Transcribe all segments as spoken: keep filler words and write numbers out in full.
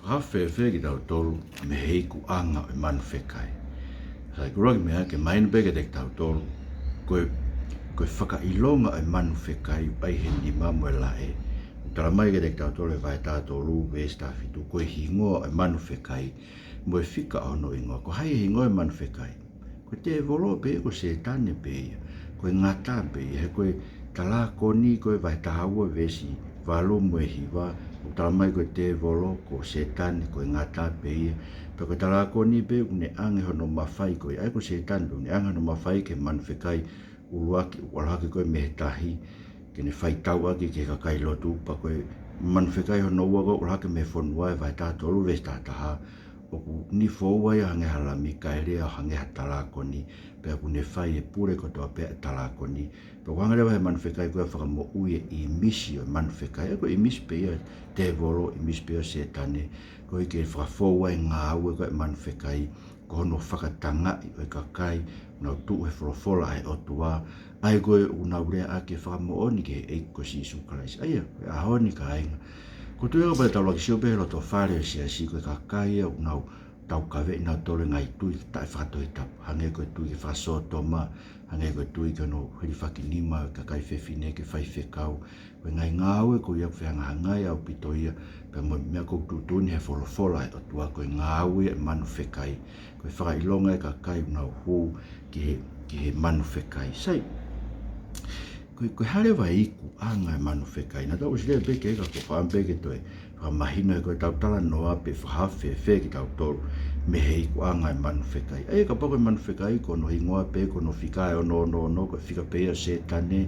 Fakahaofi fēfē kitautolu mei he ikuʻanga ʻo e manu fekai? Sai, ko e ʻuluaki meʻa ke mahino pē kiate kitautolu, ko e, ko e fakaʻilonga ʻo e manu fekai ʻoku ʻi he nima mo e laʻe. Talamai kiate kitautolu ʻe he vahe taha tolu veesi taha fitu, ko e hingoa ʻo e manu fekai mo e fika ʻo hono hingoa. Ko hai e hingoa ʻo e manu fekai? Ko e tēvolo pē, ko Sētane pē ia. Ko e ngata pē ia, he ko e Talākoni, ko e vahe taha ua veesi valu mo e hiva, ʻoku talamai ko e tēvolo, ko Sētane, ko e ngata pē ia. Pea ko e talākoni pē ʻoku ne ʻange hono mafai ko ia, ʻa ia ko Sētane pē ʻoku ne ʻange hono mafai ki he manu fekai ʻuluaki, ʻoku ʻalu hake ko ē mei he tahi, ke ne fai tauʻaki ki he kakai lotu. Pea ko e manu fekai hono ua ko ē ʻoku ʻalu hake mei he fonua, ʻi he vahe taha tolu veesi taha taha, ʻoku nifo ua ia ʻo hangē ha lami, kae lea ʻo hangē ha talākoni, pea ʻoku ne fai e pule kotoa pē ʻa e talākoni. Pea ʻoku hanga leva ʻe he manu fekai ko ē ʻo fakamoʻui e ʻīmisi ʻo e manu fekai. Ē, ko e ʻīmisi pē ia ʻo e tēvolo, ʻīmisi pē ia ʻo Sētane, koeʻuhi ke fakafou ai e ngāue ko ē ʻa e manu fekai, ko hono fakatangaʻi ʻo e kakai ʻoku nau tuʻu he folofola ʻa e ʻOtua, ʻa ia ko ē ʻoku nau lea ʻaki e fakamoʻoni ki he ʻEiki ko Sīsū Kalaisi. ʻA ia, ko e ʻaho ni kāinga, ʻoku ou tui kapau te tau laka ʻo sio pē he loto fale ʻo e siasi, ko e kakai ia ʻoku nau taukaveʻi kinautolu ʻe he ngaahi tui taʻefakatohitapu, hangē ko e tui ki he fakasōtoma, hangē ko e tui ki hono hilifakinima ʻo e kakai fefine ke faifekau. Ko e ngaahi ngāue ko ia ʻoku fehangahangai ʻaupito ia pea mo e meʻa ʻoku tuʻutuʻuni he folofola ʻa e ʻOtua, ko e ngāue ʻa e manu fekai. Ko e fakaʻilonga ʻa e kakai ʻoku nau hū ki he, ki he manu fekai. Sai, ko e, ko e hā leva e ikuʻanga ʻo e manu fekai? Naʻa tau ʻosi lea pē ki ai ka ʻoku ou fakaʻamu pē ke toe fakamahino, he ko ʻetau talanoa pē fakahaofi fēfē kitautolu mei he ikuʻanga ʻo e manu fekai. ʻA ia kapau ko e manu fekai ko hono hingoa pē, ko hono fika ʻe ono ono ono, ko e fika pē ia ʻo Sētane,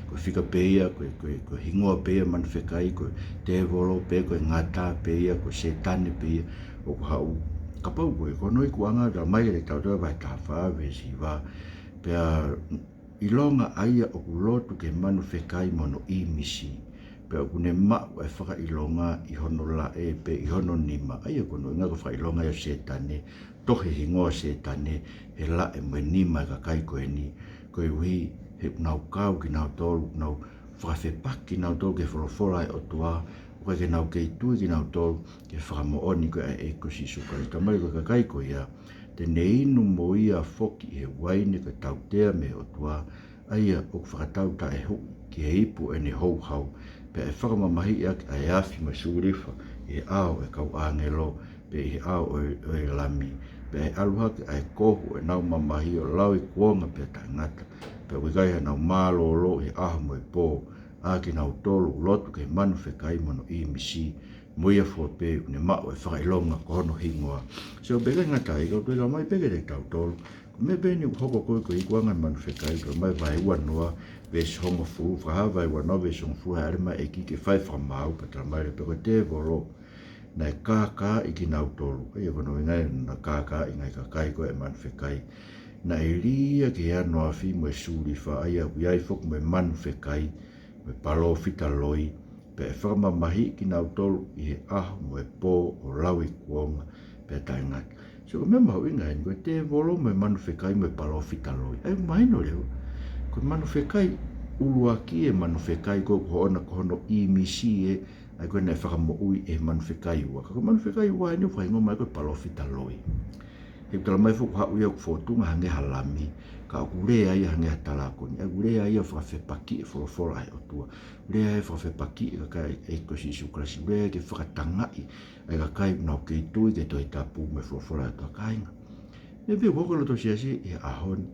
ko e fika pē ia, ko e, ko e, ko e hingoa pē ia ʻo e manu fekai, ko e tēvolo pē, ko e ngata pē ia, ko Sētane pē ia, ʻoku haʻu. Kapau ko ē, ko hono ikuʻanga, talamai kiate kitautolu ʻe he vahe taha fā veesi hiva, pea ʻilonga ʻa ia ʻoku lotu ki he manu fekai mo hono ʻīmisi, pea ʻoku ne maʻu ʻa e fakaʻilonga ʻi hono laʻe pe ʻi hono nima. ʻA ia ko hono ʻuhinga ko e fakaʻilonga ia ʻo Sētane, tohi e hingoa ʻo Sētane he laʻe mo e nima ʻo e kakai ko eni, koeʻuhi he ʻoku nau kau kinautolu, ʻoku nau fakafepaki kinautolu ki he folofola ʻa e ʻOtua, ʻoku ʻikai ke nau kei tui kinautolu ki he fakamoʻoni ko ē ʻa e ʻEiki ko Sīsū Kalaisi. Talamai ko e kakai ko ia, te ne inu mo ia foki ʻi he uaine ko e tautea mei he ʻOtua, ʻa ia ʻoku fakatau taʻehuʻi ki he ipu ʻene houhau, pea ʻe fakamamahiʻi ʻaki ʻa e afi mo e sulifa ʻi he ʻao ʻo e kau ʻāngelo, pea ʻi he ʻao ʻo e, ʻo e Lami. Pea ʻe ʻalu hake ʻa e kohu ʻo ʻenau mamahi ʻo lauikuonga pea taʻengata, pea ʻoku ʻikai haʻanau mālōlō ʻi he ʻaho mo e pō, ʻa kinautolu ʻoku lotu ki he manu fekai mo hono ʻīmisi, mo ia fua pē ʻoku ne maʻu e fakaʻilonga ko hono hingoa. Sai, ʻoku ʻikai ngata ai, ka ʻoku toe talamai pē kiate kitautolu, ko e meʻa pē eni ʻoku hoko ko ē ko e ikuʻanga ʻo e manu fekai, talamai vahe ua noa veesi hongofulu, Fakahā vahe ua noa veesi hongofulu, ʻa e ʻalu mai e ʻEiki ke fai e fakamaau, pea talamai leva pē ko e tēvolo naʻe kākaaʻi kinautolu. ʻA ia ko hono ʻuhinga ia naʻa ne kākaaʻi e ngaahi kakai ko ē ʻa e manu fekai. Naʻe lī ia ki he ano afi mo e sulifa, ʻa ia ʻoku ʻi ai foki mo e manu fekai mo e palōfita loi, pea ʻe fakamamahiʻi kinautolu ʻi he ʻaho mo e pō ʻo lauikuonga pea taʻengata. So, ko e meʻa mahuʻinga eni, ko e tēvolo mo e manu fekai mo e palōfita loi. ʻA ia ʻoku mahino leva, ko e manu fekai ʻuluaki, e manu fekai ko ē ʻoku hoʻona ko hono ʻīmisi ē, ʻa ia ko ē naʻe fakamoʻui ʻe he manu fekai ua. Ka ko e manu fekai ua eni ʻoku faʻa hingoa mai ko e palōfita loi. He ʻoku talamai foki ʻoku haʻu ia ʻoku fōtunga hangē ha lami, ka ʻoku lea ia hangē ha talākoni. ʻA ia ʻoku lea ia ʻo fakafepakiʻi e folofola ʻa e ʻOtua. Lea ia ʻo fakafepakiʻi e kakai ʻa e ʻEiki ko Sīsū Kalaisi. Lea ia ke fakatangaʻi ʻa e kakai ʻoku nau kei tui ki he Tohi Tapu mo e folofola ʻa e ʻOtua, kāinga. Meʻa pē ʻoku hoko he loto siasi he ʻaho ni,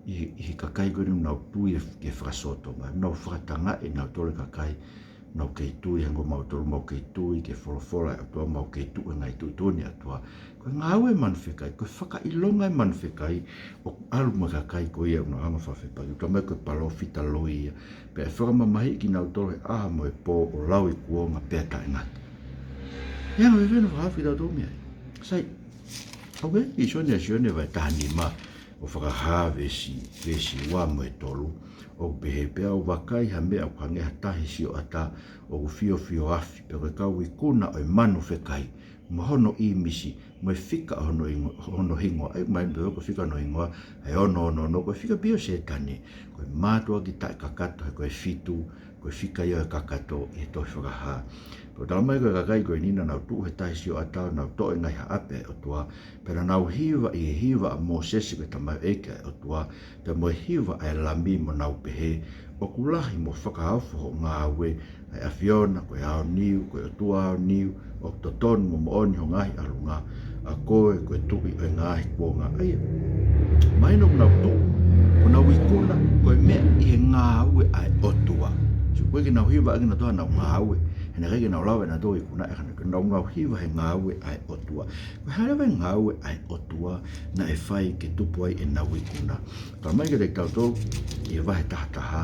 ʻi he, ʻi he kakai ko eni ʻoku nau tui ki he fakasōtoma, ʻoku nau fakatangaʻi ʻenautolu e kakai ʻoku nau kei tui, hangē ko mautolu, mau kei tui ki he folofola ʻa e ʻOtua, mau kei tuʻu he ngaahi tuʻutuʻuni ʻa e ʻOtua. Ko e ngāue ʻa e manu fekai, ko e fakaʻilonga ʻa e manu fekai, ʻoku ʻalu mo e kakai ko ia ʻoku nau hanga ʻo fakafepaki, ʻoku talamai ko e palōfita loi ia, pea ʻe fakamamahiʻi kinautolu he ʻaho mo e pō ʻo lauikuonga pea taʻengata. ʻE anga fēfē hono fakahā kiate kitautolu e meʻa ia? Sai, ʻoku ʻi Sione, ʻa Sione vahe taha nima, ʻo Fakahā veesi, veesi ua mo e tolu, ʻoku pehē pē: ʻOku ou vakai ha meʻa ʻoku hangē ha tahi sioʻata ʻoku fiofio afi, pea ko e kau ikuna ʻo e manu fekai mo hono ʻīmisi, mo e fika ʻo hono hingo-, hono hingoa. ʻA ia ʻoku mahino pē ko e fika hono hingoa, ʻa e ono ono ono, ko e fika pē ia ʻo Sētane, ko e mātuʻaki taʻekakato, he ko e fitu ko e fika ia ʻo e kakato ʻi he tohi Fakahā. Pea ʻoku talamai ko e kakai ko eni naʻa nau tuʻu he tahi sioʻata ʻo nau toʻo e ngaahi haʻape ʻa e ʻOtua, pea naʻa nau hiva ʻi he hiva ʻa Mōsese ko e tamaioʻeiki ʻa e ʻOtua, pea mo e hiva ʻa e Lami, mo nau pehē, ʻOku lahi mo fakaofo hoʻo ngāue, ʻa e ʻAfiona, ko e aoniu, ko e ʻOtua aoniu, ʻoku totonu mo moʻoni hoʻo ngaahi ʻalunga, ʻa koe ko e Tuʻi ʻo e ngaahi kuonga. ʻA ia, mahino ʻoku nau tuʻu, ʻoku nau ikuna ko e meʻa ʻi he ngāue ʻa e ʻOtua. Sio, ʻoku ʻikai ke nau hiva ʻaki ʻe nautolu haʻanau ngāue, he naʻe ʻikai ke nau lava ʻe nautolu ʻo ikuna ʻe haʻanau, ka nau, nau hiva he ngāue ʻa e ʻOtua. Ko e hā leva e ngāue ʻa e ʻOtua naʻe fai ke tupu ai ʻenau ikuna? Talamai kiate kitautolu ʻi he vahe taha taha,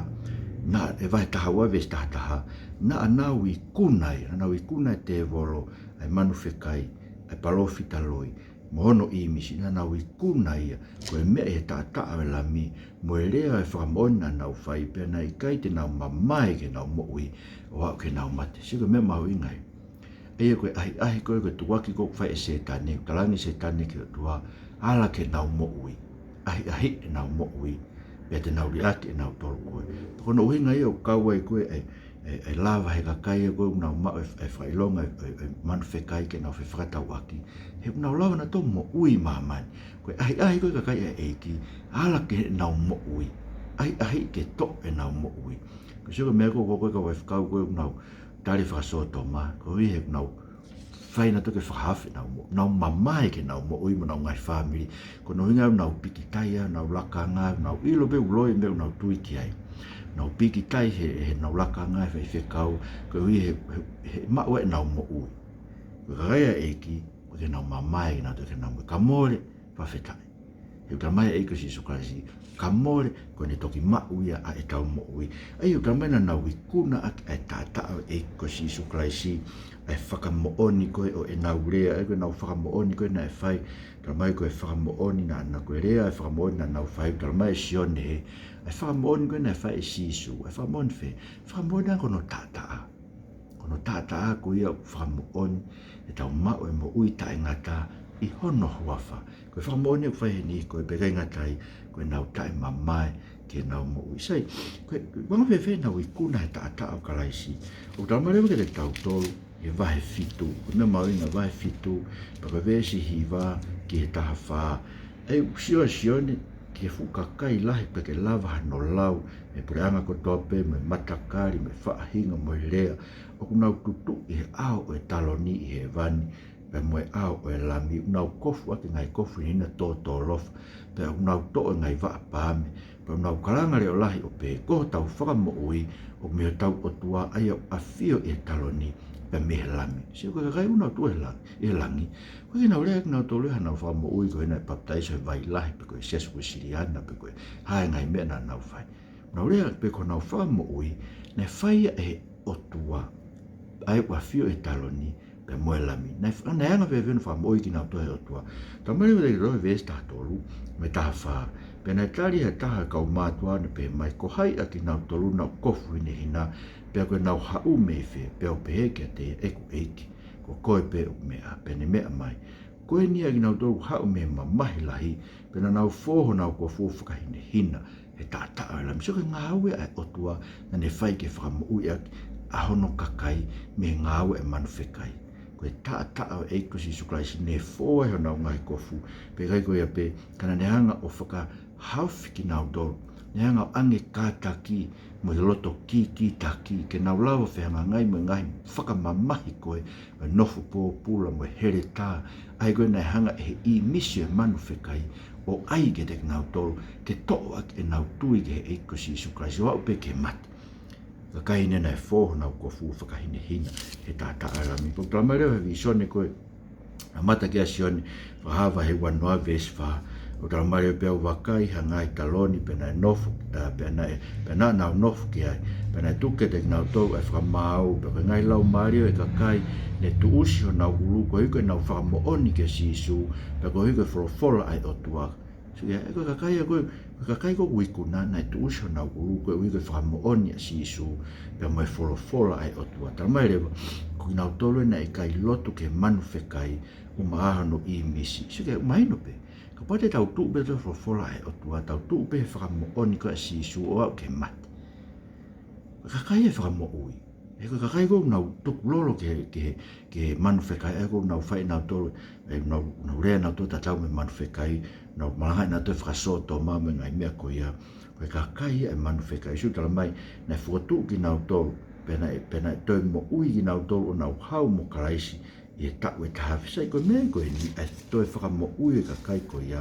naʻe, ʻi he vahe taha ua veesi taha taha, naʻa nau ikuna ia, naʻa nau ikuna e tēvolo, ʻa e manu fekai, ʻa e palōfita loi, mo hono ʻīmisi, naʻa nau ikuna ia, ko e meʻa ʻi he taʻataʻa ʻo e Lami, mo e lea ʻo e fakamoʻoni naʻa nau fai, pea naʻe ʻikai te nau mamae ki heʻenau moʻui, ʻo aʻu ki heʻenau mate. Sio ko e meʻa mahuʻinga ia. ʻA ia ko e ʻahiʻahi ko ē, ko e tukuakiʻi ko ē ʻoku fai ʻe Sētane, talaange ʻe Sētane ki he ʻOtua, ala ki heʻenau moʻui. ʻAhiʻahiʻi ʻenau moʻui, pea te nau liʻaki ʻe nautolu koe. Ko hono ʻuhinga ia ʻoku kau ai ko ē ʻa e, ʻa e, ʻa e lava ʻe he kakai ia ko ē ʻoku nau maʻu e, e fakaʻilonga e, e, e manu fekai ke nau fefakatauʻaki. He ʻoku nau lava ʻe nautolu ʻo moʻui ʻi māmani. Ko e ʻahiʻahi ko ē ʻa e kakai ʻa e ʻEiki, ala ki heʻenau moʻui. ʻAhiʻahiʻi ke toʻo ʻenau moʻui. Ko e sio ko e meʻa ko ē, ko e kau faifekau ko ē ʻoku nau tali fakasōtoma, koeʻuhi he ʻoku nau fai ʻe nautolu ke fakahaofi ʻenau moʻui, nau mamae ki heʻenau moʻui mo honau ngaahi fāmili. Ko hono ʻuhinga ʻoku nau pikitai ʻenau lakanga, nau ʻilo pē ʻoku loi e meʻa ʻoku nau tui ki ai. Nau pikitai he, heʻenau lakanga ʻa e faifekau, koeʻuhi he, he, he maʻu ʻenau moʻui. Ko e kakai ʻa e ʻEiki, ʻoku ʻikai ke nau mamae ki heʻenau, ke nau mo ka mole, fakafetaʻi. He ʻoku talamai ʻe he ʻEiki ko Sīsū Kalaisi, ka mole, ko ʻene toki maʻu ia ʻa ʻetau moʻui. ʻA ia ʻoku talamai naʻa nau ikuna ʻaki ʻa e taʻataʻa ʻo e ʻEiki ko Sīsū Kalaisi, ʻa e fakamoʻoni ko ē ʻo ʻenau lea, ʻa ia ko ʻenau fakamoʻoni ko ē naʻe fai, talamai ko e fakamoʻoni naʻa, naʻa ko e lea, ʻa e fakamoʻoni naʻa nau fai, talamai ʻe Sione hē, ʻa e fakamoʻoni ko ē naʻe fai ʻe Sīsū, ʻa e fakamoʻoni fē, fakamoʻoni ʻa hono taʻataʻa. Ko hono taʻataʻa ko ia ʻoku fakamoʻoni ʻetau maʻu e moʻui taʻengata ʻi hono huafa. Ko e fakamoʻoni ʻoku fai heni ko e pē ʻikai ngata ai, ko ʻenau taʻemamae ki heʻenau moʻui. Sai, ko e, ko e anga fēfē ʻenau ikuna he taʻataʻa ʻo Kalaisi? ʻOku talamai leva kiate kitautolu ʻi he vahe fitu, ko e meʻa mahuʻinga, vahe fitu, pea ko e veesi hiva ki he taha fā. ʻA ia ʻoku sio ʻa Sione ki he fuʻu kakai lahi pea ke lava hano lau, mei he puleʻanga kotoa pē, mei he matakali, mei he faʻahinga, mo e lea, ʻoku nau tutuʻu ʻi he ʻao ʻo e taloni ʻi hēvani, pea mo e ʻao ʻo e Lami, ʻoku nau kofu ʻaki e ngaahi kofu hinehina tōtōlofa, pea ʻoku nau toʻo e ngaahi vaʻa paame, pea ʻoku nau kalanga leʻo lahi ʻo pehē, Ko hotau fakamoʻui ʻoku mei hotau ʻOtua, ʻa ia ʻoku ʻafio ʻi he taloni, pea mei he Lami. Sio, ko e kakai ʻoku nau tuʻu he la-, ʻi he langi, ʻoku ʻikai ke nau lea ʻaki ʻe nautolu ia haʻanau fakamoʻui ko ʻenau papitaiso he vai lahi, pe ko e Siasi Uēsiliana, pe ko e hā e ngaahi meʻa naʻa nau fai. Nau lea pē ko honau fakamoʻui naʻe fai ia ʻe he ʻOtua, ʻa ia ʻoku ʻafio ʻi he taloni, pea mo e Lami. Naʻe fa-, naʻe anga fēfē hono fakamoʻui kinautolu ʻe he ʻOtua? Talamai leva kiate kitautolu he veesi taha tolu mo e taha fā: Pea naʻe tali ʻe ha taha ʻo e kau mātuʻa ʻo ne pehē mai, Ko hai ʻa kinautolu naʻa ku kofu hinehina, pea ko ʻenau haʻu mei fē? Pea u pehē kiate ia, ʻEku ʻEiki, ko koe pē ʻoku meʻa. Pea ne meʻa mai, Ko eni ʻa kinautolu ʻoku haʻu mei he mamahi lahi, pea naʻa nau fō honau kofu ʻo fakahinehina he taʻataʻa ʻo e Lami. Sio, ko e ngāue ʻa e ʻOtua naʻa ne fai ke fakamoʻui ʻaki ʻa hono kakai mei he ngāue ʻa e manu fekai. Ko e taʻataʻa ʻo e ʻEiki ko Sīsū Kalaisi ne fō ai honau ngaahi kofu, pea ʻikai ko ia pē, ka naʻa ne hanga ʻo fakahaofi kinautolu, ne hanga ʻo ʻoange kātaki mo e loto kīkītaki, ke nau lava ʻo fehangahangai mo e ngaahi fakamamahi ko ē ʻo e nofo pōpula mo e heletā, ʻa ia ko ē naʻe hanga ʻe he ʻīmisi ʻo e manu fekai ʻo ʻai kiate kinautolu, ke toʻo ʻaki ʻenau tui ki he ʻEiki ko Sīsū Kalaisi ʻo aʻu pē ki he mate. Kakai eni naʻe fō honau kofu ʻo fakahinehina he taʻataʻa ʻo e Lami. Pea ʻoku talamai leva he vīsone ko ē naʻe mamata ki ai ʻa Sione, Fakahā vahe uanoa veesi fā, ʻoku talamai leva, Pea u vakai, ha ngaahi taloni, pea naʻe nofo, ā, pea naʻe, pea naʻa nau nofo ki ai. Pea naʻe tuku kiate kinautolu ʻa e fakamaau, pea ko e ngaahi laumālie ʻo e kakai ne tuʻusi honau ʻulu koeʻuhi ko ʻenau fakamoʻoni kia Sīsū, pea koeʻuhi ko e folofola ʻa e ʻOtua. Sio, ʻa ia ko e kakai ia ko ē, ko e kakai ko ē ʻoku ikuna, naʻe tuʻusi honau ʻulu koeʻuhi ko e fakamoʻoni ʻa Sīsū, pea mo e folofola ʻa e ʻOtua. Talamai leva, ko kinautolu ē naʻe ʻikai lotu ki he manu fekai, ʻumaʻā hono ʻīmisi. Sio, ʻoku mahino pē, kapau te tau tuʻu pē he folofola ʻa e ʻOtua, tau tuʻu pē he fakamoʻoni ko ē ʻa Sīsū ʻo aʻu ki he mate. Ko e kakai ʻa e fakamoʻui. He ko e kakai ko ē ʻoku nau tukulolo ki he, ki he, ki he manu fekai, ʻa ia ko ē ʻoku nau fai ʻe nautolu, ʻe, nau, nau lea ʻe nautolu tatau mo e manu fekai, nau malanga ʻe nautolu e fakasōtoma mo e ngaahi meʻa ko ia. Ko e kakai ʻa e manu fekai. Sio, talamai naʻe fokotuʻu kinautolu, pea naʻe, pea naʻe toe moʻui kinautolu ʻo nau hao mo Kalaisi ʻi he taʻu ʻe taha afe. Sai, ko e meʻa ko eni ʻa e toe fakamoʻui e kakai ko ia,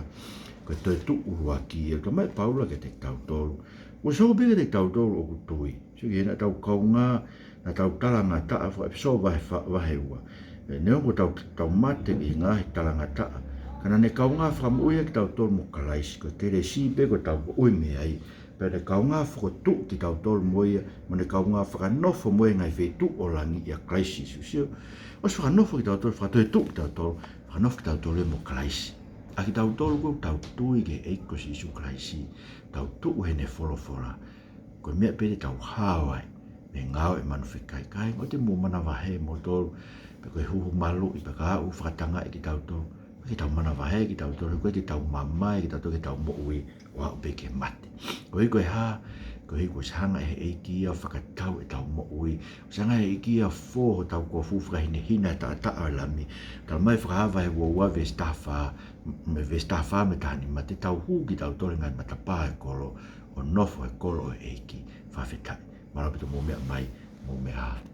ko e toetuʻu ʻuluaki, ʻoku talamai ʻe Paula kiate kitautolu. Kuo sio pē kiate kitautolu ʻoku tui. Sio ki heʻetau kaungā, naʻa tau talangataʻa, fakaʻefeso vahe fa-, vahe ua. ʻE, neongo ʻetau, tau mate ʻi he ngaahi talangataʻa, ka naʻa ne kaungā fakamoʻui ʻa kitautolu mo Kalaisi, ko e kelesi pē kuo tau moʻui mei ai. Pea ne kaungā fokotuʻu kitautolu mo ia, mo ne kaungā fakanofo mo ia he ngaahi feituʻu ʻo langi ʻia Kalaisi Sīsū. Sio, ʻosi fakanofo kitautolu, fakatoetuʻu kitautolu, fakanofo kitautolu mo Kalaisi. ʻA kitautolu ko ē ʻoku tau tui ki he ʻEiki ko Sīsū Kalaisi, tau tuʻu heʻene folofola, ko e meʻa pē te tau hao ai mei he ngāue ʻa e manu fekai. Kāinga, ʻoua te mou manavahē moutolu, pe ko e huhu maluʻi, pe ko e ʻū fakatangaʻi kitautolu. Ke tau manavahē kitautolu, ʻoua te tau mamae kitautolu ki heʻetau moʻui ʻo aʻu pē ki he mate. Koeʻuhi ko e hā? Koeʻuhi kuo ʻosi hanga ʻe he ʻEiki ia ʻo fakatau ʻetau moʻui. ʻOsi hanga ʻe he ʻEiki ia ʻo fō hotau kofu, fakahinehina he taʻataʻa ʻo e Lami. Talamai ʻe Fakahā vahe ua ua veesi taha fā, mo e veesi taha fā mo e taha nima, te tau hū kitautolu he ngaahi matapā ʻo e kolo, ʻo nofo he kolo ʻo e ʻEiki. Fakafetaʻi. Mālō ʻaupito hoʻomou meʻa mai, mou meʻa ā.